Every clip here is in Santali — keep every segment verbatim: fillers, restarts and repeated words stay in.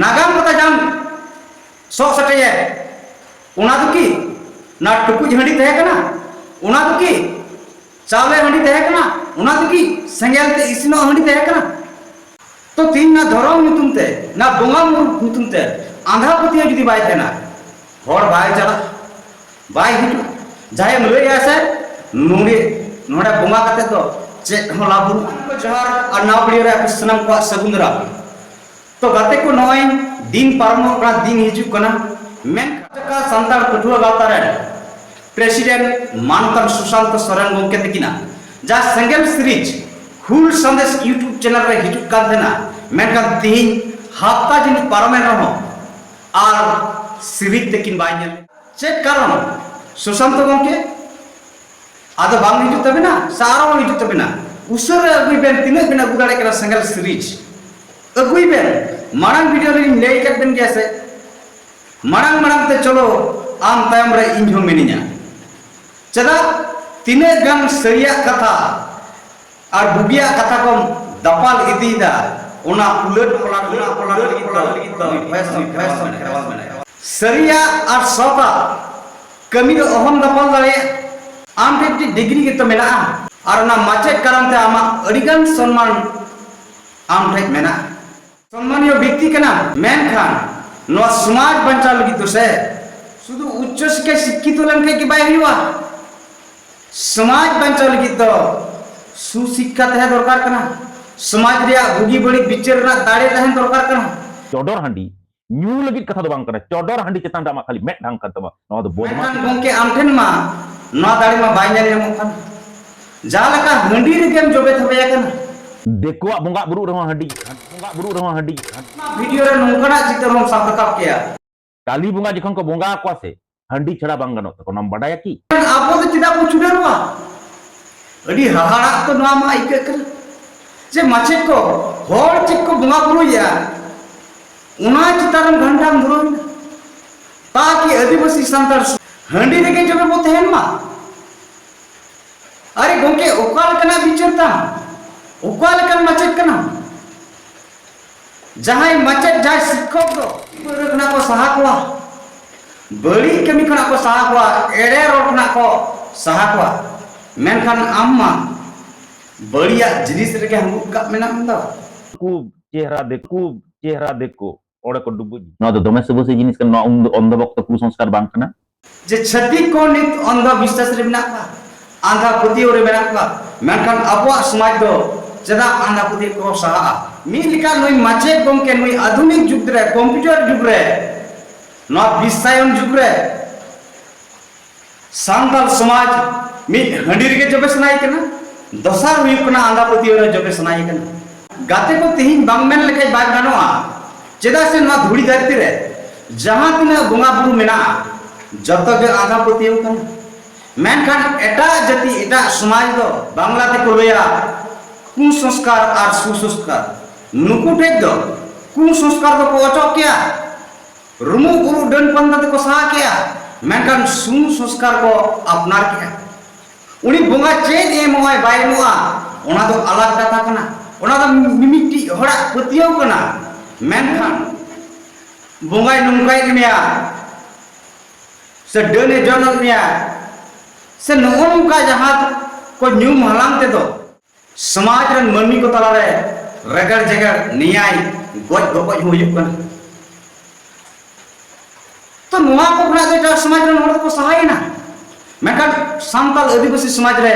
ᱱᱟᱜᱟᱢ ᱠᱟᱛᱷᱟ ᱡᱟᱦᱟᱸ ᱥᱚᱜ ᱥᱮᱴᱮᱭᱮᱫ, ᱚᱱᱟ ᱫᱚ ᱠᱤ ᱚᱱᱟ ᱴᱩᱠᱩᱡ ᱦᱟᱺᱰᱤ ᱛᱟᱦᱮᱸ ᱠᱟᱱᱟ? ᱚᱱᱟ ᱫᱚ ᱠᱤ ᱪᱟᱣᱞᱮ ᱦᱟᱺᱰᱤ ᱛᱟᱦᱮᱸ ᱠᱟᱱᱟ? ᱚᱱᱟ ᱫᱚ ᱠᱤ ᱥᱮᱸᱜᱮᱞ ᱛᱮ ᱤᱥᱤᱱᱚᱜ ᱦᱟᱺᱰᱤ ᱛᱟᱦᱮᱸ ᱠᱟᱱᱟ? ᱛᱚ ᱛᱤᱦᱤᱧ ᱚᱱᱟ ᱫᱷᱚᱨᱚᱢ ᱧᱩᱛᱩᱢ ᱛᱮ, ᱚᱱᱟ ᱵᱚᱸᱜᱟ ᱧᱩᱛᱩᱢ ᱛᱮ ᱟᱸᱫᱷᱟ ᱯᱟᱹᱛᱭᱟᱹᱣ ᱡᱩᱫᱤ ᱵᱟᱭ ᱛᱟᱦᱮᱱᱟ, ᱦᱚᱲ ᱵᱟᱭ ᱪᱟᱞᱟᱜ, ᱵᱟᱭ ᱦᱤᱡᱩᱜ᱾ ᱡᱟᱦᱟᱸᱭᱮᱢ ᱞᱟᱹᱭᱟ ᱥᱮ, ᱱᱚᱰᱮ, ᱱᱚᱰᱮ ᱵᱚᱸᱜᱟ ᱠᱟᱛᱮ ᱫᱚ ᱪᱮᱫ ᱦᱚᱸ ᱞᱟᱵᱷ ᱵᱟᱹᱱᱩᱜᱼᱟ᱾ ᱡᱚᱦᱟᱨ ᱟᱨ ᱱᱟᱣᱟ video ᱨᱮ ᱟᱯᱮ ᱥᱟᱱᱟᱢ ᱠᱚᱣᱟᱜ ᱥᱟᱹᱜᱩᱱ ᱫᱟᱨᱟᱢ᱾ ᱛᱚ ᱜᱟᱛᱮ ᱠᱚ, ᱱᱚᱜᱼᱚᱭ ᱫᱤᱱ ᱯᱟᱨᱚᱢᱚᱜ ᱠᱟᱱᱟ, ᱫᱤᱱ ᱦᱤᱡᱩᱜ ᱠᱟᱱᱟ, ᱢᱮᱱᱠᱷᱟᱱ ᱥᱟᱱᱛᱟᱲ ᱯᱟᱹᱴᱷᱩᱣᱟᱹ ᱜᱟᱶᱛᱟ ᱨᱮᱱ president ᱢᱟᱱᱚᱛᱟᱱ ᱥᱩᱥᱟᱱᱛᱚ ᱥᱚᱨᱮᱱ ᱜᱚᱢᱠᱮ ᱛᱟᱹᱠᱤᱱᱟᱜ ᱡᱟᱦᱟᱸ ᱥᱮᱸᱜᱮᱞ series ᱦᱩᱞ ᱥᱟᱸᱫᱮᱥ YouTube channel ᱨᱮ ᱦᱤᱡᱩᱜ ᱠᱟᱱ ᱛᱟᱦᱮᱱᱟ, ᱢᱮᱱᱠᱷᱟᱱ ᱛᱤᱦᱤᱧ ᱦᱟᱯᱛᱟ ᱡᱟᱹᱱᱤᱡ ᱯᱟᱨᱚᱢᱮᱱ ᱨᱮᱦᱚᱸ ᱟᱨ series ᱛᱟᱹᱠᱤᱱ ᱵᱟᱭ ᱧᱮᱞ᱾ ᱪᱮᱫ ᱠᱟᱨᱚᱱ? ᱥᱩᱥᱟᱱᱛᱚ ᱜᱚᱢᱠᱮ, ᱟᱫᱚ ᱵᱟᱝ ᱦᱤᱡᱩᱜ ᱛᱟᱵᱮᱱᱟ ᱥᱮ ᱟᱨᱚ ᱦᱤᱡᱩᱜ ᱛᱟᱵᱮᱱᱟ? ᱩᱥᱟᱹᱨᱟ ᱟᱹᱜᱩᱭ ᱵᱮᱱ, ᱛᱤᱱᱟᱹᱜ ᱵᱮᱱ ᱟᱹᱜᱩ ᱫᱟᱲᱮᱭᱟᱜ ᱠᱟᱱᱟ ᱥᱮᱸᱜᱮᱞ series ᱟᱹᱜᱩᱭ ᱵᱮᱱ᱾ ᱢᱟᱲᱟᱝ video ᱨᱮᱞᱤᱧ ᱞᱟᱹᱭ ᱟᱠᱟᱫ ᱵᱮᱱ ᱜᱮᱭᱟ ᱥᱮ, ᱢᱟᱲᱟᱝ ᱢᱟᱲᱟᱝ ᱛᱮ ᱪᱚᱞᱚ, ᱟᱢ ᱛᱟᱭᱚᱢ ᱨᱮ ᱤᱧ ᱦᱚᱸ ᱢᱤᱱᱟᱹᱧᱟ᱾ ᱪᱮᱫᱟᱜ? ᱛᱤᱱᱟᱹᱜ ᱜᱟᱱ ᱥᱟᱹᱨᱤᱭᱟᱜ ᱠᱟᱛᱷᱟ ᱟᱨ ᱵᱩᱜᱤᱭᱟᱜ ᱠᱟᱛᱷᱟ ᱠᱚᱢ ᱫᱟᱯᱟᱞ ᱤᱫᱤᱭᱮᱫᱟ, ᱚᱱᱟ ᱩᱞᱟᱹᱴ ᱯᱟᱞᱟᱴ, ᱩᱞᱟᱹᱴ ᱯᱟᱞᱟᱴ ᱞᱟᱹᱜᱤᱫ ᱫᱚ ᱩᱱᱤ ᱵᱷᱚᱭᱮᱥ ᱚᱯᱷ ᱠᱷᱮᱨᱣᱟᱞ ᱢᱮᱱᱟᱭᱟ᱾ ᱥᱟᱹᱨᱤᱭᱟᱜ ᱟᱨ ᱥᱚᱛᱟᱜ ᱠᱟᱹᱢᱤ ᱫᱚ ᱚᱦᱚᱢ ᱫᱟᱯᱟᱞ ᱫᱟᱲᱮᱭᱟᱜᱼᱟ᱾ ᱟᱢ ᱴᱷᱮᱱ ᱢᱤᱫᱴᱤᱡ degree ᱜᱮᱛᱚ ᱢᱮᱱᱟᱜᱼᱟ, ᱟᱨ ᱚᱱᱟ ᱢᱟᱪᱮᱫ ᱠᱟᱨᱚᱱ ᱛᱮ ᱟᱢᱟᱜ ᱟᱹᱰᱤᱜᱟᱱ ᱥᱚᱱᱢᱟᱱ ᱟᱢ ᱴᱷᱮᱱ ᱢᱮᱱᱟᱜᱼᱟ᱾ ᱥᱚᱱᱢᱟᱱᱤᱭᱚ ᱵᱮᱠᱛᱤ ᱠᱟᱱᱟᱢ, ᱢᱮᱱᱠᱷᱟᱱ ᱱᱚᱣᱟ ᱥᱚᱢᱟᱡᱽ ᱵᱟᱧᱪᱟᱣ ᱞᱟᱹᱜᱤᱫ ᱫᱚ ᱥᱮ ᱥᱩᱫᱷᱩ ᱩᱪᱪᱚ ᱥᱤᱠᱠᱷᱟ ᱥᱤᱠᱠᱷᱤᱛᱚ ᱞᱮᱱᱠᱷᱟᱱ ᱜᱮ ᱵᱟᱭ ᱦᱩᱭᱩᱜᱼᱟ᱾ ᱥᱚᱢᱟᱡᱽ ᱵᱟᱧᱪᱟᱣ ᱞᱟᱹᱜᱤᱫ ᱫᱚ ᱥᱩᱥᱤᱠᱠᱷᱟ ᱛᱟᱦᱮᱸ ᱫᱚᱨᱠᱟᱨ ᱠᱟᱱᱟ᱾ ᱥᱚᱢᱟᱡᱽ ᱨᱮᱭᱟᱜ ᱵᱩᱜᱤ ᱵᱟᱹᱲᱤᱡ ᱵᱤᱪᱟᱹᱨ ᱨᱮᱱᱟᱜ ᱫᱟᱲᱮ ᱛᱟᱦᱮᱸ ᱫᱚᱨᱠᱟᱨ ᱠᱟᱱᱟ᱾ ᱪᱚᱰᱚᱨ ᱦᱟᱺᱰᱤ ᱧᱩ ᱞᱟᱹᱜᱤᱫ ᱠᱟᱛᱷᱟ ᱫᱚ ᱵᱟᱝ ᱠᱟᱱᱟ, ᱪᱚᱰᱚᱨ ᱦᱟᱺᱰᱤ ᱪᱮᱛᱟᱱ ᱨᱮ ᱟᱢᱟᱜ ᱠᱷᱟᱹᱞᱤ ᱢᱮᱫ ᱰᱷᱟᱝ ᱠᱟᱱ ᱛᱟᱢᱟ, ᱱᱚᱣᱟ ᱫᱚ ᱵᱚᱫᱢᱟᱥ᱾ ᱢᱮᱱᱠᱷᱟᱱ ᱜᱚᱢᱠᱮ, ᱟᱢ ᱴᱷᱮᱱ ᱢᱟ ᱱᱚᱣᱟ ᱫᱟᱲᱮ ᱢᱟ ᱵᱟᱭ ᱧᱮᱞ ᱧᱟᱢᱚᱜ ᱠᱟᱱᱟ᱾ ᱡᱟᱦᱟᱸ ᱞᱮᱠᱟ ᱦᱟᱺᱰᱤ ᱨᱮᱜᱮᱢ ᱡᱚᱵᱮ ᱛᱷᱟᱵᱮ ᱟᱠᱟᱱᱟ᱾ ᱫᱤᱠᱩᱣᱟᱜ ᱵᱚᱸᱜᱟ ᱵᱩᱨᱩᱜ ᱨᱮᱦᱚᱸ ᱦᱟᱺᱰᱤ, ᱵᱚᱸᱜᱟ ᱵᱩᱨᱩᱜ ᱨᱮᱦᱚᱸ ᱦᱟᱺᱰᱤ᱾ ᱱᱚᱣᱟ video ᱨᱮ ᱱᱚᱝᱠᱟᱱᱟᱜ ᱪᱤᱛᱟᱹᱨ ᱦᱚᱸᱢ ᱥᱟᱵ ᱨᱟᱠᱟᱵ ᱠᱮᱭᱟ᱾ ᱠᱟᱹᱞᱤ ᱵᱚᱸᱜᱟ ᱡᱚᱠᱷᱚᱱ ᱠᱚ ᱵᱚᱸᱜᱟ ᱟᱠᱚᱣᱟ ᱥᱮ, ᱦᱟᱺᱰᱤ ᱪᱷᱟᱲᱟ ᱵᱟᱝ ᱜᱟᱱᱚᱜ ᱛᱟᱠᱚᱣᱟ, ᱚᱱᱟᱢ ᱵᱟᱰᱟᱭᱟ ᱠᱤ? ᱟᱵᱚ ᱫᱚ ᱪᱮᱫᱟᱜ ᱵᱚ ᱪᱩᱰᱟᱹᱨᱚᱜᱼᱟ? ᱟᱹᱰᱤ ᱦᱟᱦᱟᱲᱟᱜ ᱛᱚ ᱱᱚᱣᱟ ᱢᱟ ᱟᱹᱭᱠᱟᱹᱜ ᱠᱟᱱᱟ᱾ ᱡᱮ ᱢᱟᱪᱮᱫ ᱠᱚ, ᱦᱚᱲ ᱪᱮᱫ ᱠᱚ ᱵᱚᱸᱜᱟ ᱵᱩᱨᱩᱭᱟ, ᱚᱱᱟ ᱪᱮᱛᱟᱱ ᱨᱮᱢ ᱜᱷᱟᱱᱴᱟᱢ ᱫᱷᱩᱨᱟᱹᱣ ᱮᱱᱟ᱾ ᱛᱟᱠᱤ ᱟᱹᱫᱤᱵᱟᱹᱥᱤ ᱥᱟᱱᱛᱟᱲ ᱥᱩ-, ᱦᱟᱺᱰᱤ ᱨᱮᱜᱮ ᱡᱚᱵᱮ ᱵᱚ ᱛᱟᱦᱮᱱ ᱢᱟ᱾ ᱟᱨᱮ ᱜᱚᱢᱠᱮ, ᱚᱠᱟ ᱞᱮᱠᱟᱱᱟᱜ ᱵᱤᱪᱟᱹᱨ ᱛᱟᱢ? ᱚᱠᱟ ᱞᱮᱠᱟᱱ ᱢᱟᱪᱮᱫ ᱠᱟᱱᱟᱢ? ᱡᱟᱦᱟᱸᱭ ᱢᱟᱪᱮᱫ, ᱡᱟᱦᱟᱸᱭ ᱥᱤᱠᱠᱷᱚᱠ ᱫᱚ ᱯᱟᱹᱣᱨᱟᱹ ᱠᱷᱚᱱᱟᱜ ᱠᱚ ᱥᱟᱦᱟ ᱠᱚᱣᱟ, ᱵᱟᱹᱲᱤᱡ ᱠᱟᱹᱢᱤ ᱠᱷᱚᱱᱟᱜ ᱠᱚ ᱥᱟᱦᱟ ᱠᱚᱣᱟ, ᱮᱲᱮ ᱨᱚᱲ ᱠᱷᱚᱱᱟᱜ ᱠᱚ ᱥᱟᱦᱟ ᱠᱚᱣᱟ᱾ ᱢᱮᱱᱠᱷᱟᱱ ᱟᱢ ᱢᱟ ᱵᱟᱹᱲᱤᱡᱟᱜ ᱡᱤᱱᱤᱥ ᱨᱮᱜᱮ ᱦᱟᱺᱵᱩᱜ ᱠᱟᱜ ᱢᱮᱱᱟᱜ ᱢᱮ ᱫᱚ᱾ ᱠᱩ ᱪᱮᱦᱨᱟ ᱫᱮᱠᱚ, ᱠᱩ ᱪᱮᱦᱨᱟ ᱫᱮᱠᱚ, ᱚᱸᱰᱮ ᱠᱚ ᱰᱩᱵᱩᱡ᱾ ᱱᱚᱣᱟ ᱫᱚ ᱫᱚᱢᱮ ᱥᱟᱹᱵᱟᱹᱥᱤ ᱡᱤᱱᱤᱥ ᱠᱟᱱᱟ, ᱱᱚᱣᱟ ᱩᱱ ᱫᱚ ᱚᱱᱫᱷᱚ ᱵᱷᱚᱠᱛᱚ ᱠᱩᱥᱚᱝᱥᱠᱟᱨ ᱵᱟᱝ ᱠᱟᱱᱟ? ᱡᱮ ᱪᱷᱟᱹᱛᱤᱠ ᱠᱚ ᱱᱤᱛ ᱚᱱᱫᱷᱚ ᱵᱤᱥᱣᱟᱥ ᱨᱮ ᱢᱮᱱᱟᱜ ᱠᱚᱣᱟ, ᱟᱸᱫᱷᱟ ᱯᱟᱹᱛᱭᱟᱹᱣ ᱨᱮ ᱢᱮᱱᱟᱜ ᱠᱚᱣᱟ, ᱢᱮᱱᱠᱷᱟᱱ ᱟᱵᱚᱣᱟᱜ ᱥᱚᱢᱟᱡᱽ ᱫᱚ ᱪᱮᱫᱟᱜ ᱟᱸᱫᱷᱟ ᱯᱟᱹᱛᱭᱟᱹᱣ ᱠᱚ ᱥᱟᱦᱟᱜᱼᱟ? ᱢᱤᱫ ᱞᱮᱠᱟ ᱱᱩᱭ ᱢᱟᱪᱮᱫ ᱜᱚᱢᱠᱮ ᱱᱩᱭ ᱟᱫᱷᱩᱱᱤᱠ ᱡᱩᱜᱽ ᱨᱮ, ᱠᱚᱢᱯᱤᱭᱩᱴᱟᱨ ᱡᱩᱜᱽ ᱨᱮ, ᱱᱚᱣᱟ ᱵᱤᱥᱥᱟᱭᱚᱱ ᱡᱩᱜᱽ ᱨᱮ ᱥᱟᱱᱛᱟᱲ ᱥᱚᱢᱟᱡᱽ ᱢᱤᱫ ᱦᱟᱺᱰᱤ ᱨᱮᱜᱮ ᱡᱚᱵᱮ ᱥᱟᱱᱟᱭᱮ ᱠᱟᱱᱟ, ᱫᱚᱥᱟᱨ ᱦᱩᱭᱩᱜ ᱠᱟᱱᱟ ᱟᱸᱫᱷᱟ ᱯᱟᱹᱛᱭᱟᱹᱣ ᱨᱮ ᱡᱚᱵᱮ ᱥᱟᱱᱟᱭᱮ ᱠᱟᱱᱟ᱾ ᱜᱟᱛᱮ ᱠᱚ, ᱛᱮᱦᱮᱧ ᱵᱟᱝ ᱢᱮᱱ ᱞᱮᱠᱷᱟᱱ ᱵᱟᱭ ᱜᱟᱱᱚᱜᱼᱟ, ᱪᱮᱫᱟᱜ ᱥᱮ ᱱᱚᱣᱟ ᱫᱷᱩᱲᱤ ᱫᱷᱟᱹᱨᱛᱤ ᱨᱮ ᱡᱟᱦᱟᱸ ᱛᱤᱱᱟᱹᱜ ᱵᱚᱸᱜᱟ ᱵᱩᱨᱩ ᱢᱮᱱᱟᱜᱼᱟ, ᱡᱚᱛᱚ ᱜᱮ ᱟᱸᱫᱷᱟ ᱯᱟᱹᱛᱭᱟᱹᱣ ᱠᱟᱱᱟ᱾ ᱢᱮᱱᱠᱷᱟᱱ ᱮᱴᱟᱜ ᱡᱟᱹᱛᱤ, ᱮᱴᱟᱜ ᱥᱚᱢᱟᱡᱽ ᱫᱚ ᱵᱟᱝᱞᱟ ᱛᱮᱠᱚ ᱞᱟᱹᱭᱟ ᱠᱩᱥᱚᱝᱥᱠᱟᱨ ᱟᱨ ᱥᱩᱥᱚᱝᱥᱠᱟᱨ᱾ ᱱᱩᱠᱩ ᱴᱷᱮᱡ ᱫᱚ ᱠᱩᱥᱚᱝᱥᱠᱟᱨ ᱫᱚᱠᱚ ᱚᱪᱚᱜ ᱠᱮᱭᱟ, ᱨᱩᱢᱩᱜ ᱵᱩᱨᱩ ᱰᱟᱹᱱ ᱯᱟᱱᱛᱟ ᱛᱮᱠᱚ ᱥᱟᱦᱟ ᱠᱮᱭᱟ, ᱢᱮᱱᱠᱷᱟᱱ ᱥᱩᱥᱚᱝᱥᱠᱟᱨ ᱠᱚ ᱟᱯᱱᱟᱨ ᱠᱮᱭᱟ᱾ ᱩᱱᱤ ᱵᱚᱸᱜᱟ ᱪᱮᱫ ᱮ ᱮᱢᱚᱜᱼᱟᱭ ᱵᱟᱭ ᱮᱢᱚᱜᱼᱟ, ᱚᱱᱟ ᱫᱚ ᱟᱞᱟᱜᱽ ᱠᱟᱛᱷᱟ ᱠᱟᱱᱟ, ᱚᱱᱟ ᱫᱚ ᱢᱤᱢᱤᱫᱴᱤᱡ ᱦᱚᱲᱟᱜ ᱯᱟᱹᱛᱭᱟᱹᱣ ᱠᱟᱱᱟ᱾ ᱢᱮᱱᱠᱷᱟᱱ ᱵᱚᱸᱜᱟᱭ ᱱᱚᱝᱠᱟᱭᱮᱫ ᱢᱮᱭᱟ ᱥᱮ ᱰᱟᱹᱱ ᱮ ᱡᱚᱢᱮᱫ ᱢᱮᱭᱟ ᱥᱮ ᱱᱚᱜᱼᱚ ᱱᱚᱝᱠᱟ ᱡᱟᱦᱟᱸ ᱠᱚ ᱧᱩᱢ ᱦᱟᱞᱟᱝ ᱛᱮᱫᱚ ᱥᱚᱢᱟᱡᱽ ᱨᱮᱱ ᱢᱟᱹᱱᱢᱤ ᱠᱚ ᱛᱟᱞᱟᱨᱮ ᱨᱮᱜᱮᱲ ᱡᱮᱜᱮᱲ, ᱱᱮᱭᱟᱭ ᱜᱚᱡ ᱜᱚᱯᱚᱡ ᱦᱚᱸ ᱦᱩᱭᱩᱜ ᱠᱟᱱᱟ᱾ ᱛᱚ ᱱᱚᱣᱟ ᱠᱚ ᱠᱷᱚᱱᱟᱜ ᱫᱚ ᱮᱴᱟᱜ ᱥᱚᱢᱟᱡᱽ ᱨᱮᱱ ᱦᱚᱲ ᱫᱚᱠᱚ ᱥᱟᱦᱟᱭᱮᱱᱟ᱾ ᱢᱮᱱᱠᱷᱟᱱ ᱥᱟᱱᱛᱟᱲ ᱟᱹᱫᱤᱵᱟᱹᱥᱤ ᱥᱚᱢᱟᱡᱽ ᱨᱮ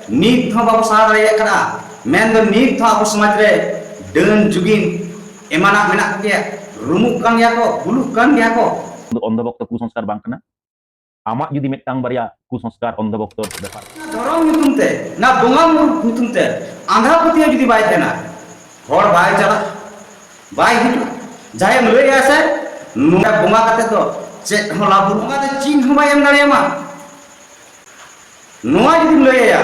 ᱱᱤᱛ ᱦᱚᱸ ᱵᱟᱵᱚ ᱥᱟᱦᱟ ᱫᱟᱲᱮᱭᱟᱜ ᱠᱟᱱᱟ᱾ ᱢᱮᱱᱫᱚ ᱱᱤᱛ ᱦᱚᱸ ᱟᱵᱚ ᱥᱚᱢᱟᱡᱽ ᱨᱮ ᱰᱟᱹᱱ ᱡᱩᱜᱤᱱ ᱮᱢᱟᱱᱟᱜ ᱢᱮᱱᱟᱜ ᱜᱮᱭᱟ, ᱨᱩᱢᱩᱜ ᱠᱟᱱ ᱜᱮᱭᱟ ᱠᱚ, ᱵᱩᱞᱩᱜ ᱠᱟᱱ ᱜᱮᱭᱟ ᱠᱚ᱾ ᱚᱱᱫᱷᱚ ᱵᱷᱚᱠᱛᱚ ᱠᱩᱥᱚᱝᱥᱠᱟᱨ ᱵᱟᱝ ᱠᱟᱱᱟ᱾ ᱟᱢᱟᱜ ᱡᱩᱫᱤ ᱢᱤᱫᱴᱟᱝ ᱵᱟᱨᱭᱟ ᱠᱩᱥᱚᱝᱥᱠᱟᱨ ᱚᱱᱫᱷᱚ ᱵᱷᱚᱠᱛᱚ ᱵᱮᱯᱟᱨ᱾ ᱫᱷᱚᱨᱚᱢ ᱧᱩᱛᱩᱢ ᱛᱮ, ᱱᱟ ᱵᱚᱸᱜᱟ ᱧᱩᱛᱩᱢ ᱛᱮ ᱟᱸᱫᱷᱟ ᱯᱟᱹᱛᱭᱟᱹᱣ ᱡᱩᱫᱤ ᱵᱟᱭ ᱛᱟᱦᱮᱱᱟ, ᱦᱚᱲ ᱵᱟᱭ ᱪᱟᱞᱟᱜ, ᱵᱟᱭ ᱦᱤᱡᱩᱜ᱾ ᱡᱟᱦᱟᱸᱭᱮᱢ ᱞᱟᱹᱭᱟ ᱥᱮ, ᱱᱚᱣᱟ ᱵᱚᱸᱜᱟ ᱠᱟᱛᱮ ᱫᱚ ᱪᱮᱫ ᱦᱚᱸ ᱞᱟᱵᱷ ᱵᱟᱹᱱᱩᱜᱼᱟ, ᱪᱮᱫ ᱦᱚᱸ ᱵᱟᱭ ᱮᱢ ᱫᱟᱲᱮᱭᱟᱢᱟ᱾ ᱱᱚᱣᱟ ᱡᱩᱫᱤᱢ ᱞᱟᱹᱭ ᱟᱭᱟ,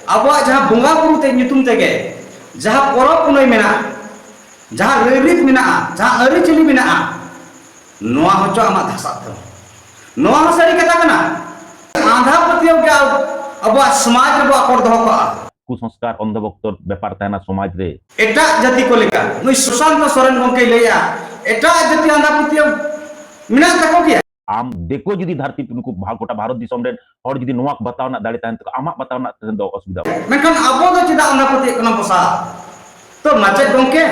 ᱟᱵᱚᱣᱟᱜ ᱡᱟᱦᱟᱸ ᱵᱚᱸᱜᱟ ᱵᱩᱨᱩ ᱛᱮ ᱧᱩᱛᱩᱢ ᱛᱮᱜᱮ ᱡᱟᱦᱟᱸ ᱯᱚᱨᱚᱵᱽ ᱯᱩᱱᱟᱹᱭ ᱢᱮᱱᱟᱜᱼᱟ, ᱡᱟᱦᱟᱸ ᱨᱟᱹᱭᱨᱤᱛ ᱢᱮᱱᱟᱜᱼᱟ, ᱡᱟᱦᱟᱸ ᱟᱹᱨᱤᱪᱟᱹᱞᱤ ᱢᱮᱱᱟᱜᱼᱟ, ᱱᱚᱣᱟ ᱦᱚᱪᱚ ᱟᱢᱟᱜ ᱫᱷᱟᱥᱟᱜ ᱛᱟᱢᱟ᱾ ᱱᱚᱣᱟ ᱦᱚᱸ ᱥᱟᱹᱨᱤ ᱠᱟᱛᱷᱟ ᱠᱟᱱᱟ᱾ ᱟᱸᱫᱷᱟ ᱯᱟᱹᱛᱭᱟᱹᱣ ᱜᱮ ᱟᱵᱚᱣᱟᱜ ᱥᱚᱢᱟᱡᱽ ᱨᱮᱵᱚ ᱟᱠᱚᱴ ᱫᱚᱦᱚ ᱠᱟᱜᱼᱟ᱾ ᱠᱩᱥᱚᱝᱥᱠᱟᱨ, ᱚᱱᱫᱷᱚ ᱵᱷᱚᱠᱛᱚ ᱵᱮᱯᱟᱨ ᱛᱟᱦᱮᱱᱟ ᱥᱚᱢᱟᱡᱽ ᱨᱮ᱾ ᱮᱴᱟᱜ ᱡᱟᱹᱛᱤ ᱠᱚ ᱞᱮᱠᱟ ᱱᱩᱭ ᱥᱩᱥᱟᱱᱛᱚ ᱥᱚᱨᱮᱱ ᱜᱚᱢᱠᱮᱭ ᱞᱟᱹᱭᱮᱜᱼᱟ, ᱮᱴᱟᱜ ᱡᱟᱹᱛᱤ ᱟᱸᱫᱷᱟ ᱯᱟᱹᱛᱭᱟᱹᱣ ᱢᱮᱱᱟᱜ ᱛᱟᱠᱚ ᱜᱮᱭᱟ᱾ ᱟᱢ ᱫᱤᱠᱩ ᱡᱩᱫᱤ ᱫᱷᱟᱹᱨᱛᱤ ᱱᱩᱠᱩ ᱵᱷᱟ-, ᱜᱚᱴᱟ ᱵᱷᱟᱨᱚᱛ ᱫᱤᱥᱚᱢ ᱨᱮᱱ ᱦᱚᱲ ᱡᱩᱫᱤ ᱱᱚᱣᱟ ᱵᱟᱛᱟᱣ ᱨᱮᱱᱟᱜ ᱫᱟᱲᱮ ᱛᱟᱦᱮᱱ ᱛᱟᱠᱚᱣᱟ, ᱟᱢᱟᱜ ᱵᱟᱛᱟᱣ ᱨᱮᱱᱟᱜ ᱛᱟᱦᱮᱱ ᱫᱚ ᱚᱥᱩᱵᱤᱫᱷᱟ ᱵᱟᱹᱱᱩᱜᱼᱟ᱾ ᱢᱮᱱᱠᱷᱟᱱ ᱟᱵᱚ ᱫᱚ ᱪᱮᱫᱟᱜ ᱟᱸᱫᱷᱟ ᱯᱟᱹᱛᱭᱟᱹᱜ ᱠᱟᱱᱟ ᱵᱚᱥᱟ? ᱛᱚ ᱢᱟᱪᱮᱫ ᱜᱚᱢᱠᱮ,